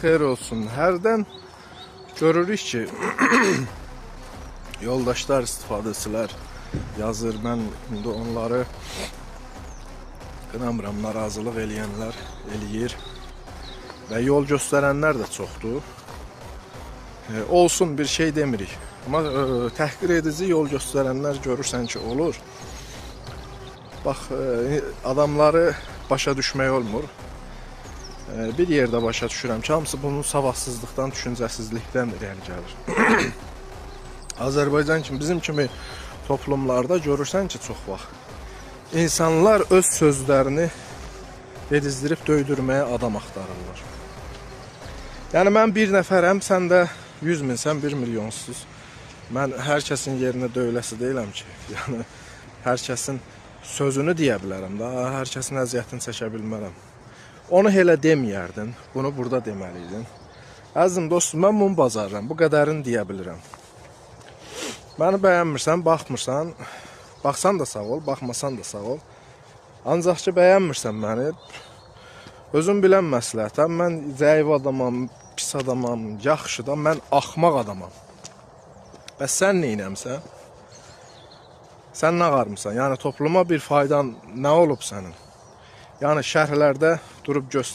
Xeyir olsun. Hərdən görürük ki, yoldaşlar, istifadəçilər yazır. Mən indi onları qınamıram, narazılıq eləyənlər eləyir və yol göstərənlər də çoxdur. Olsun, bir şey demirik. Amma təhqir edici yol göstərənlər görürsən ki, olur. Bax, adamları başa düşmək olmur. Bir yerdə başa düşürəm ki, hamısı bunun savadsızlıqdan, düşüncəsizlikdən irəli gəlir. Azərbaycan kimi, bizim kimi toplumlarda görürsən ki, çox vaxt insanlar öz sözlərini dedizdirib döydürməyə adam axtarırlar. Yəni mən bir nəfərəm, sən də 100 minsən, 1 milyonsuz. Mən hər kəsin yerinə döyüləsi deyiləm ki. Yəni hər kəsin sözünü deyə bilərəm də, hər kəsin əziyyətini çəkə bilmərəm. Onu elə deməyərdin, bunu burada deməliydin. Əzizim dostum, mən bunu bacarıram, bu qədərini deyə bilirəm. Məni bəyənmirsən, baxmırsan, baxsan da sağ ol, baxmasan da sağ ol. Ancaq ki, bəyənmirsən məni, özün bilən məsləhətəm. Mən zəif adamam, pis adamam, yaxşı da, mən axmaq adamam. Bəs sən neynəmsən? Sən nə ağarmısan? Yəni topluma bir faydan nə olub sənin? Yəni şərhlərdə durub göstər.